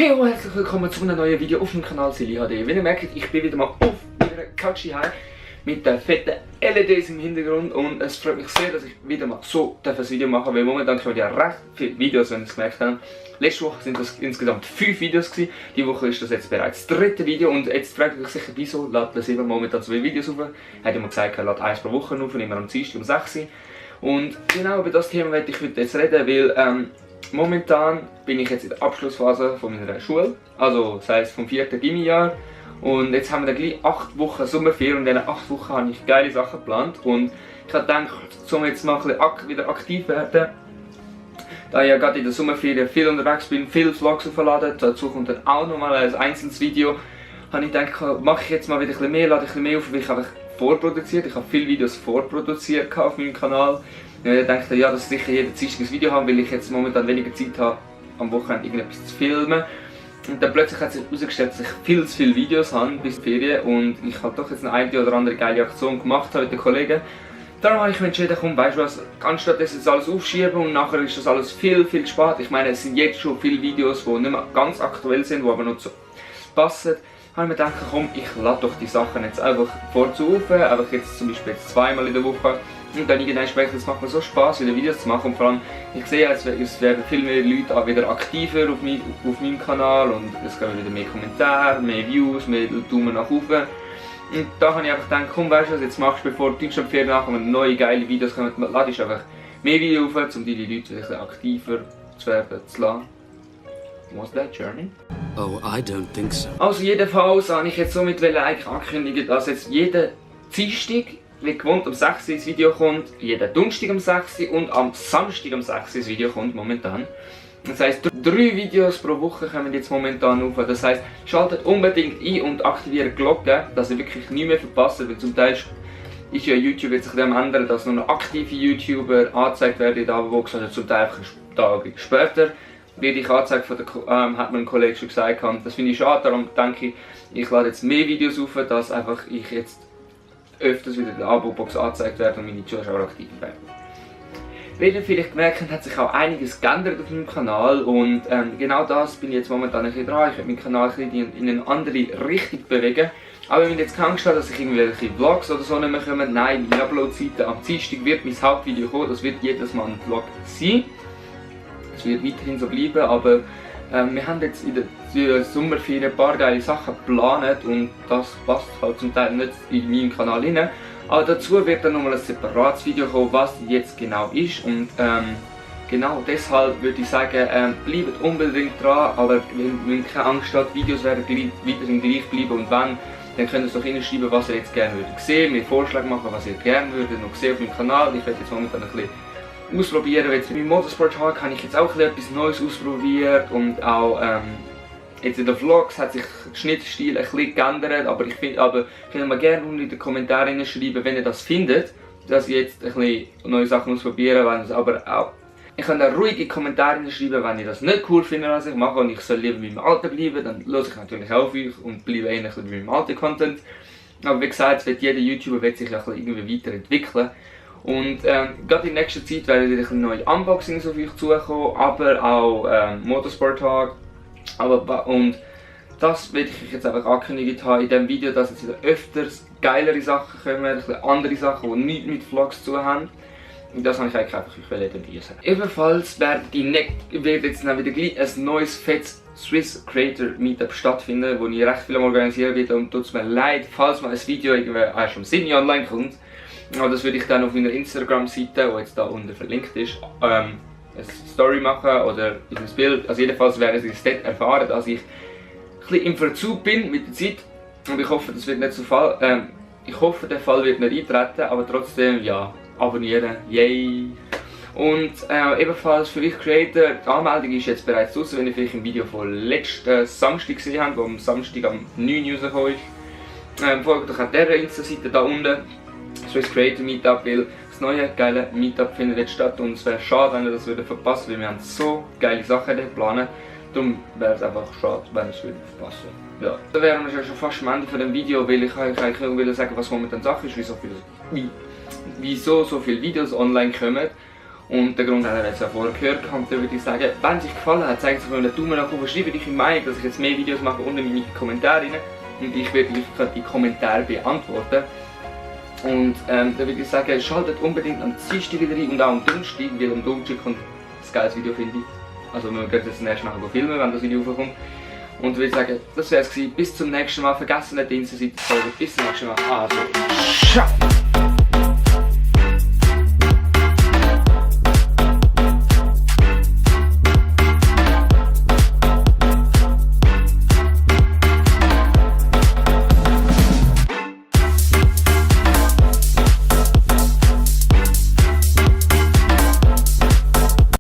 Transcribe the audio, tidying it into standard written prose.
Hey und herzlich willkommen zu einem neuen Video auf dem Kanal Silly HD. Wie ihr merkt, ich bin wieder mal auf meiner Couch hier mit den fetten LEDs im Hintergrund und es freut mich sehr, dass ich wieder mal so ein Video machen, weil momentan kommen ja recht viele Videos, wenn ihr es gemerkt habt. Letzte Woche sind das insgesamt 5 Videos gewesen. Die Woche ist das jetzt bereits das 3. Video und jetzt fragt ihr euch sicher, wieso lädt das eben momentan 2 Videos auf. Hat ja mal gesagt, er lädt 1 pro Woche auf, immer am Dienstag um 6 Uhr. Und genau über das Thema werde ich heute jetzt reden, weil momentan bin ich jetzt in der Abschlussphase von meiner Schule, also das heisst vom 4. Gymnasialjahr. Und jetzt haben wir dann gleich 8 Wochen Sommerferien und in diesen 8 Wochen habe ich geile Sachen geplant. Und ich habe gedacht, um jetzt mal ein bisschen wieder aktiv werden, da ich ja gerade in der Sommerferien viel unterwegs bin, viele Vlogs aufladen, dazu kommt dann auch nochmal ein einzelnes Video, habe ich gedacht, mache ich jetzt mal wieder ein bisschen mehr, lade ich ein bisschen mehr auf, weil ich einfach vorproduziert, ich habe viele Videos vorproduziert auf meinem Kanal. Ich dachte, ja, dass ich sicher jeden Dienstag ein Video habe, weil ich jetzt momentan weniger Zeit habe, am Wochenende irgendetwas zu filmen. Und dann plötzlich hat sich herausgestellt, dass ich viel zu viele Videos habe bis zur Ferien und ich habe doch jetzt eine oder andere geile Aktion gemacht mit den Kollegen. Darum habe ich mich entschieden, komm, weißt du was, anstatt das jetzt alles aufschieben und nachher ist das alles viel zu spät. Ich meine, es sind jetzt schon viele Videos, die nicht mehr ganz aktuell sind, die aber noch so passen. Habe ich mir gedacht, komm, ich lade doch die Sachen jetzt einfach vorzurufen, einfach jetzt zum Beispiel jetzt 2-mal in der Woche. Und dann irgendwann später, es macht mir so Spaß, wieder Videos zu machen und vor allem, ich sehe, es werden viel mehr Leute auch wieder aktiver auf meinem Kanal und es kommen wieder mehr Kommentare, mehr Views, mehr Daumen nach oben. Und da habe ich einfach gedacht, komm, weißt du was, jetzt machst du, bevor Deutschland Ferien nachkommen, neue geile Videos kommen, lade ich einfach mehr Videos auf, um die Leute ein bisschen aktiver zu werden, zu lassen. Was that journey? Oh, I don't think so. Also jedenfalls habe ich jetzt somit eigentlich ankündigen, dass jetzt jeden Dienstag, wie gewohnt, um 6 Uhr das Video kommt, jeden Donnerstag um 6 Uhr und am Samstag um 6 Uhr das Video kommt momentan. Das heisst, 3 Videos pro Woche kommen jetzt momentan auf. Das heisst, schaltet unbedingt ein und aktiviert die Glocke, dass ihr wirklich nichts mehr verpasst, weil zum Teil ist ja YouTube jetzt sich dem ändern, dass nur noch aktive YouTuber angezeigt werden in der Abo-Box, oder zum Teil einfach einen Tag später werde ich angezeigt von der, hat mir ein Kollege schon gesagt. Das finde ich schade, darum denke ich lade jetzt mehr Videos auf, dass einfach ich jetzt öfters wieder in der Abo-Box angezeigt werde und meine Zuschauer aktiv werden. Wie ihr vielleicht gemerkt habt, hat sich auch einiges geändert auf meinem Kanal und genau das bin ich jetzt momentan ein bisschen dran. Ich werde meinen Kanal ein bisschen in eine andere Richtung bewegen. Aber wenn ich jetzt keine Angst habe, dass ich irgendwelche Vlogs oder so nicht mehr komme, nein, meine Upload-Seite am Dienstag wird mein Hauptvideo kommen, das wird jedes Mal ein Vlog sein. Es wird weiterhin so bleiben, aber wir haben jetzt in der Sommerferien ein paar geile Sachen geplant und das passt halt zum Teil nicht in meinen Kanal rein. Aber dazu wird dann nochmal ein separates Video kommen, was jetzt genau ist und genau deshalb würde ich sagen, bleibt unbedingt dran, aber wenn ihr keine Angst habt, Videos werden weiterhin gleich bleiben und wenn, dann könnt ihr es doch hinschreiben, was ihr jetzt gerne würdet sehen, mir Vorschläge machen, was ihr gerne würdet noch sehen auf meinem Kanal. Ich werde jetzt momentan ein bisschen ausprobieren, weil jetzt mit Motorsport habe ich jetzt auch etwas Neues ausprobiert und auch jetzt in den Vlogs hat sich der Schnittstil ein bisschen geändert, aber könnt mir gerne unten in den Kommentaren schreiben, wenn ihr das findet, dass ich jetzt ein bisschen neue Sachen ausprobieren, aber auch ich kann da ruhige Kommentare schreiben, wenn ihr das nicht cool findet, was ich mache und ich soll lieber bei meinem Alten bleiben, dann höre ich natürlich auch auf euch und bleibe ähnlich bei meinem alten Content. Aber wie gesagt, jeder YouTuber wird sich ja irgendwie weiterentwickeln. Und gerade in nächster Zeit werden wieder neue Unboxings auf euch zukommen, aber auch Motorsport-Tag. Und das werde ich euch jetzt einfach angekündigt haben in diesem Video, dass jetzt wieder öfters geilere Sachen kommen, ein bisschen andere Sachen, die nichts mit Vlogs zu haben. Und das habe ich eigentlich einfach euch etablieren. Ebenfalls wird jetzt dann wieder gleich ein neues fettes Swiss Creator Meetup stattfinden, wo ich recht viel organisieren werde und tut es mir leid, falls mal ein Video erst am 7. online kommt. Aber das würde ich dann auf meiner Instagram-Seite, die jetzt da unten verlinkt ist, eine Story machen oder ein Bild. Also jedenfalls werden Sie es dort erfahren, dass ich ein bisschen im Verzug bin mit der Zeit. Und ich hoffe, das wird nicht so Fall. Ich hoffe, der Fall wird nicht eintreten, aber trotzdem, ja, abonnieren, yay! Und ebenfalls für euch Creator, die Anmeldung ist jetzt bereits draußen, wenn ihr vielleicht ein Video von letzten Samstag gesehen habt, wo am Samstag am 9 Uhr rausgekommen ist. Folgt doch an dieser Insta-Seite da unten. Swiss Creator Meetup, weil das neue geile Meetup findet jetzt statt und es wäre schade, wenn ihr das wieder verpasst, weil wir haben so geile Sachen geplant. Darum wäre es einfach schade, wenn ihr es wieder verpasst. Ja. Da wären wir schon fast am Ende von dem Video, weil ich euch eigentlich sagen, was momentan Sache ist, wieso so viele Videos online kommen. Und der Grund haben wir jetzt ja vorher gehört. Und dann würde ich sagen, wenn es euch gefallen hat, zeigt es mir einen Daumen nach oben, schreibt eure Meinung, dass ich jetzt mehr Videos mache unter meine Kommentare rein. Und ich werde euch die Kommentare beantworten. Und dann würde ich sagen, schaltet unbedingt am Dienstag wieder rein und auch am Donnerstag, weil am Donnerstag kommt ein geiles Video, finde ich. Also wir werden das nächste Mal filmen, wenn das Video raufkommt. Und würde sagen, das wäre es gewesen. Bis zum nächsten Mal. Vergessen nicht, die Insta-Seite zu folgen. Bis zum nächsten Mal. Also, ciao!